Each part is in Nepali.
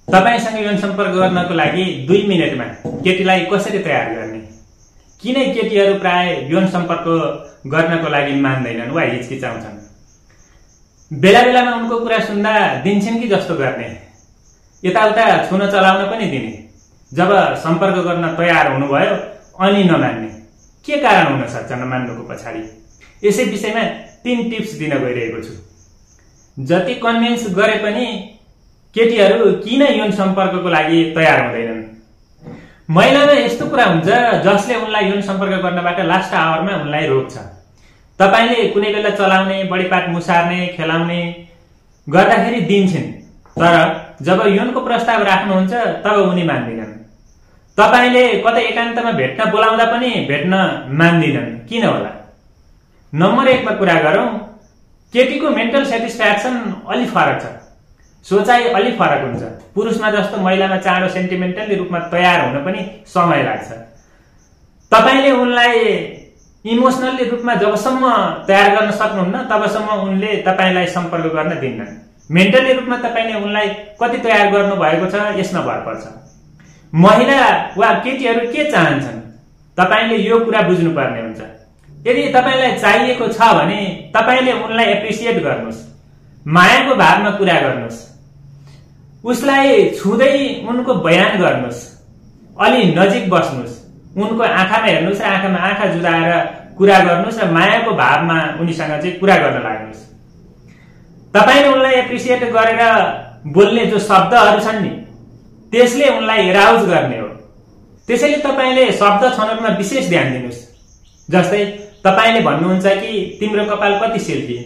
तपाईसँग यौन सम्पर्क गर्नको लागि 2 मिनेटमा केटीलाई कसरी तयार गर्ने? किन केटीहरू प्राय यौन सम्पर्क गर्नको लागि मान्दैनन् वा हिचकिचाउँछन्? बेला बेलामा उनको कुरा सुन्दा दिन्छन् कि जस्तो गर्ने, यताउता छुन चलाउन पनि दिने, जब सम्पर्क गर्न तयार हुनुभयो अनि नमान्ने। के कारण हुन सक्छ नमान्नुको पछाडि? यसै विषयमा 3 टिप्स दिन गइरहेको छु। जति कन्भिन्स गरे पनि केटीहरू किन यौन सम्पर्कको लागि तयार हुँदैनन्? महिलामा यस्तो कुरा हुन्छ जसले उनलाई यौन सम्पर्क गर्नबाट लास्ट आवरमा उनलाई रोक्छ। तपाईले कुनै बेला चलाउने, बढीपात मुसार्ने, खेलाउने गर्दाखेरि दिन्छन्, तर जब यौनको प्रस्ताव राख्नुहुन्छ तब उनी मान्दिनन्। तपाईले कतै एकान्तमा भेट्न बोलाउँदा पनि भेट्न मान्दिनन्। किन होला? नम्बर 1 मा कुरा गरौँ, केटीको मेन्टल सेटिस्फ्याक्सन अलि फरक छ, सोचाइ अलि फरक हुन्छ। पुरुषमा जस्तो महिलामा चाँडो सेन्टिमेन्टली रूपमा तयार हुन पनि समय लाग्छ। तपाईले उनलाई इमोसनली रूपमा जबसम्म तयार गर्न सक्नुहुन्न तबसम्म उनले तपाईलाई सम्पर्क गर्न दिन्नन्। मेन्टली रूपमा तपाईले उनलाई कति तयार गर्नु भएको छ यसमा भर पर्छ। महिला वा केटीहरू के चाहन्छन् तपाईले यो कुरा बुझ्नुपर्ने हुन्छ। यदि तपाईलाई चाहिएको छ भने तपाईले उनलाई एप्रिसिएट गर्नुहोस्, मायाको भावमा कुरा गर्नुहोस्, उसलाई छुँदै उनको बयान गर्नुहोस्, अलि नजिक बस्नुहोस्, उनको आँखामा हेर्नुहोस् र आँखामा आँखा जुदाएर कुरा गर्नुहोस् र मायाको भावमा उनीसँग चाहिँ कुरा गर्न लाग्नुहोस्। तपाईले उनलाई एप्रिसिएट गरेर बोल्ने जो शब्दहरू छन् नि त्यसले उनलाई एराउज गर्ने हो। त्यसैले तपाईले शब्द छनौटमा विशेष ध्यान दिनुहोस्। जस्तै तपाईले भन्नुहुन्छ कि तिम्रो कपाल कति सिल्की,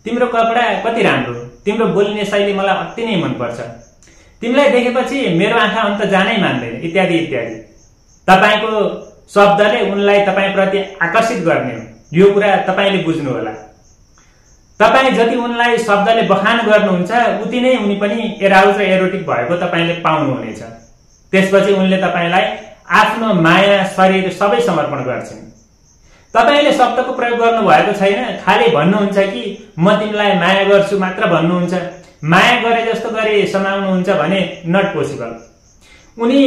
तिम्रो कपडा कति राम्रो, तिम्रो बोल्ने शैली मलाई अति नै मन पर्छ, तिमीलाई देखेपछि मेरो आँखा अन्त जानै मान्दैन, इत्यादि इत्यादि। तपाईको शब्दले उनलाई तपाईप्रति आकर्षित गर्ने हो। यो कुरा तपाईले बुझ्नु होला। तपाई जति उनलाई शब्दले बखान गर्नुहुन्छ उति नै उनी पनि एराउज र एरोटिक भएको तपाईले पाउनुहुनेछ। त्यसपछि उनले तपाईलाई आफ्नो माया, शरीर सबै समर्पण गर्छन्। तपाईले शब्दको प्रयोग गर्नु भएको छैन, खाली भन्नुहुन्छ कि म तिमीलाई माया गर्छु मात्र भन्नुहुन्छ। माया गरे जस्तो गरी समाउनुहुन्छ भने नट पोसिबल। उनी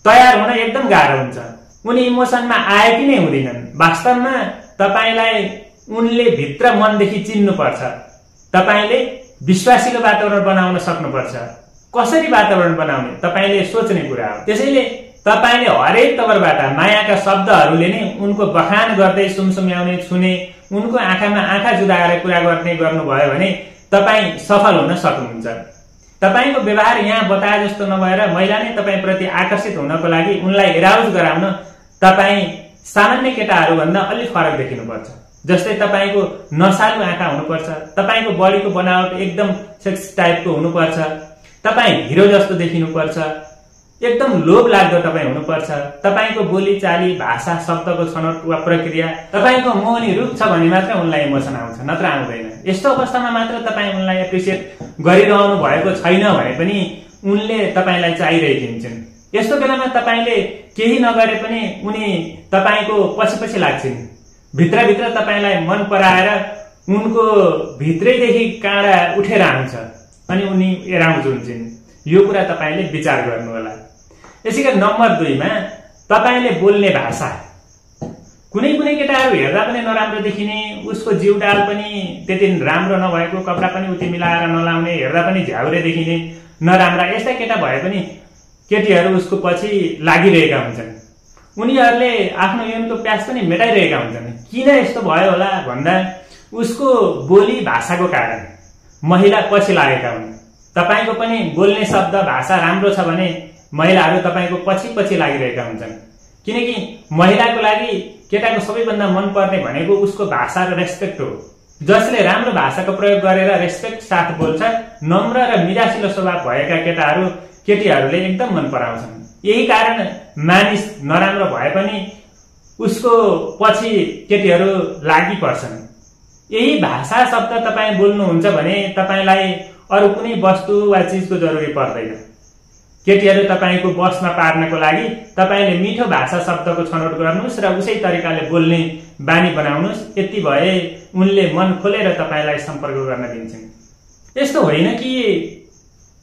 तयार हुन एकदम गाह्रो हुन्छ। उनी इमोसनमा आएकी नै हुँदैनन्। वास्तवमा तपाईलाई उनले भित्र मनदेखि चिन्नुपर्छ। तपाईले विश्वासिलो वातावरण बनाउन सक्नुपर्छ। कसरी वातावरण बनाउने तपाईले सोच्ने कुरा हो। त्यसैले तपाईले हरेक तवरबाट मायाका शब्दहरूले नै उनको बखान गर्दै सुमसुम्याउने, छुने, उनको आँखामा आँखा जुदाएर कुरा गर्ने गर्नुभयो भने तपाई सफल हुन सक्नुहुन्छ। तपाईको व्यवहार यहाँ बताए जस्तो नभएर महिला नै तपाईप्रति आकर्षित हुनको लागि उनलाई एराउज गराउन तपाई सामान्य केटाहरू भन्दा अलि फरक देखिनुपर्छ। जस्तै तपाईको नसालु आँखा हुनुपर्छ, तपाईको बडीको बनावट एकदम सेक्स टाइपको हुनुपर्छ, तपाई हिरो जस्तो देखिनुपर्छ, एकदम लोभ लाग्दो तपाई हुनुपर्छ, तपाईको बोली चाली, भाषा, शब्दको छनौट वा प्रक्रिया तपाईको मोहनी रूप छ भने मात्र उनलाई इमोसन आउँछ, नत्र आउँदैन। यस्तो अवस्थामा मात्र तपाई उनलाई एप्रिसिएट गरिरहनु भएको छैन भने पनि उनले तपाईलाई चाहिरहेकी हुन्छन्। यस्तो बेलामा तपाईले केही नगरे पनि उनी तपाईको पछि पछि लाग्छन्। भित्रभित्र तपाईलाई मन पराएर उनको भित्रैदेखि काँडा उठेर आउँछ अनि उनी एराउज हुन्छन्। यो कुरा तपाईले विचार गर्नु होला। यसैगरी नम्बर 2 मा तपाईले बोल्ने भाषा। कुनै कुनै केटाहरू हेर्दा पनि नराम्रो देखिने, उसको जिउडाल पनि त्यति राम्रो नभएको, कपडा पनि उति मिलाएर नलाउने, हेर्दा पनि झ्याउरे देखिने, नराम्रा, यस्ता केटा भए पनि केटीहरू उसको पछि लागिरहेका हुन्छन्। उनीहरूले आफ्नो यौनको प्यास पनि मेटाइरहेका हुन्छन्। किन यस्तो भयो होला भन्दा उसको बोली भाषाको कारण महिला पछि लागेका हुन्। तपाईको पनि बोल्ने शब्द भाषा राम्रो छ भने महिलाहरू तपाईको पछि पछि लागिरहेका हुन्छन्। किनकि महिलाको लागि केटाको सबैभन्दा मन पर्ने भनेको उसको भाषा र रेस्पेक्ट हो। जसले राम्रो भाषाको प्रयोग गरेर रेस्पेक्ट साथ बोल्छ, नम्र र मिजासिलो स्वभाव भएका केटाहरू केटीहरूले एकदम मन पराउँछन्। यही कारण मानिस नराम्रो भए पनि उसको पछि केटीहरू लागि पर्छन्। यही भाषा शब्द तपाई बोल्नुहुन्छ भने तपाईलाई अरु कुनै वस्तु वा चीजको जरुरी पर्दैन। केटीहरू तपाईको बसमा पार्नको लागि तपाईले मिठो भाषा शब्दको छनौट गर्नुस् र उसै तरिकाले बोल्ने बानी बनाउनुस्। यति भए उनले मन खोलेर तपाईलाई सम्पर्क गर्न दिन्छन्। यस्तो होइन कि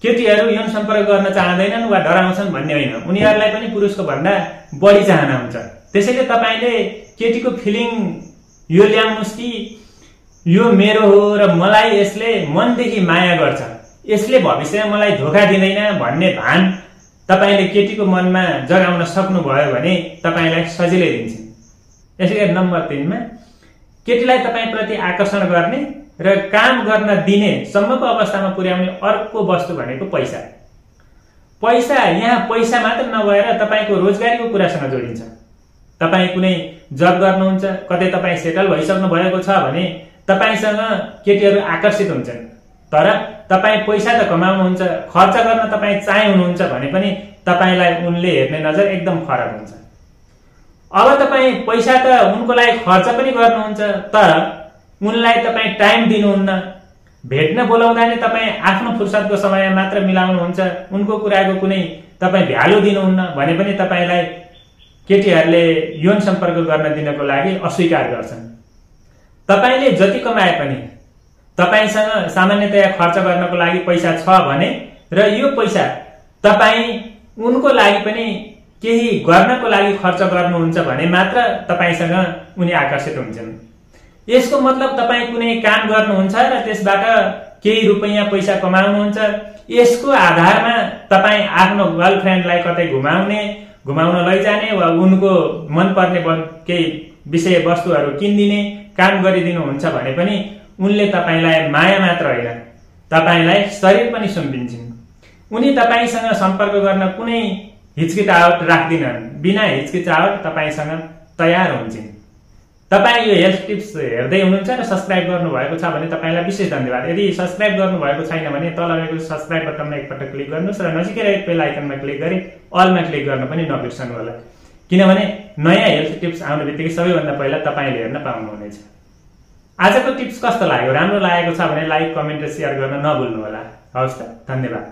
केटीहरू यौन सम्पर्क गर्न चाहँदैनन् वा डराउँछन् भन्ने होइन, उनीहरूलाई पनि पुरुषको भन्दा बढी चाहना हुन्छ। त्यसैले तपाईले केटीको फिलिङ यो ल्याउनुस् कि यो मेरो हो र मलाई यसले मनदेखि माया गर्छ, यसले भविष्यमा मलाई धोका दिँदैन भन्ने भान तपाईले केटीको मनमा जगाउन सक्नुभयो भने तपाईलाई सजिलै दिन्छन्। यसैगरी नम्बर 3 मा केटीलाई तपाईप्रति आकर्षण गर्ने र काम गर्न दिने सम्मको अवस्थामा पुर्याउने अर्को वस्तु भनेको पैसा। पैसा यहाँ पैसा मात्र नभएर तपाईको रोजगारीको कुरासँग जोडिन्छ। तपाई कुनै जब गर्नुहुन्छ, कतै तपाई सेटल भइसक्नु भएको छ भने तपाईसँग केटीहरू आकर्षित हुन्छन्। तर तपाई पैसा त कमाउनुहुन्छ, खर्च गर्न तपाई चाहे हुनुहुन्छ भने पनि तपाईलाई उनले हेर्ने नजर एकदम फरक हुन्छ। अब तपाई पैसा त उनको लागि खर्च पनि गर्नुहुन्छ, तर उनलाई तपाई टाइम दिनुहुन्न। भेट्न बोलाउँदा नि तपाई आफ्नो फुर्सदको समय मात्र मिलाउनुहुन्छ, उनको कुराको कुनै तपाई भ्यालु दिनुहुन्न भने पनि तपाईलाई केटीहरूले यौन सम्पर्क गर्न दिनको लागि अस्वीकार गर्छन्। तपाईले जति कमाए पनि तपाईसँग सामान्यतया खर्च गर्नको लागि पैसा छ भने र यो पैसा तपाई उनको लागि पनि केही गर्नको लागि खर्च गर्नुहुन्छ भने मात्र तपाईसँग उनी आकर्षित हुन्छन्। यसको मतलब तपाई कुनै काम गर्नुहुन्छ र त्यसबाट केही रुपैयाँ पैसा कमाउनुहुन्छ, यसको आधारमा तपाई आफ्नो गर्लफ्रेन्डलाई कतै घुमाउन लैजाने वा उनको मनपर्ने केही विषय वस्तुहरू किनिदिने काम गरिदिनुहुन्छ भने पनि उनले तपाईलाई माया मात्र होइन, तपाईलाई शरीर पनि सुम्पिन्छन्। उनी तपाईसँग सम्पर्क गर्न कुनै हिचकिचाहट राख्दिनन्, बिना हिचकिचाहट तपाईसँग तयार हुन्छन्। तपाई यो हेल्थ टिप्स हेर्दै हुनुहुन्छ र सब्स्क्राइब गर्नुभएको छ भने तपाईलाई विशेष धन्यवाद। यदि सब्स्क्राइब गर्नुभएको छैन भने तल रहेको सब्स्क्राइब बटनमा एकपटक क्लिक गर्नुहोस् र नजिकै रहेको बेल आइकनमा क्लिक गरी अलमा क्लिक गर्न पनि नबिर्सनु होला, किनभने नयाँ हेल्थ टिप्स आउने बित्तिकै सबैभन्दा पहिला तपाईले हेर्न पाउनुहुनेछ। आजको टिप्स कस्तो लाग्यो? राम्रो लागेको छ भने लाइक, कमेन्ट र शेयर गर्न नभुल्नु होला। हवस् त, धन्यवाद।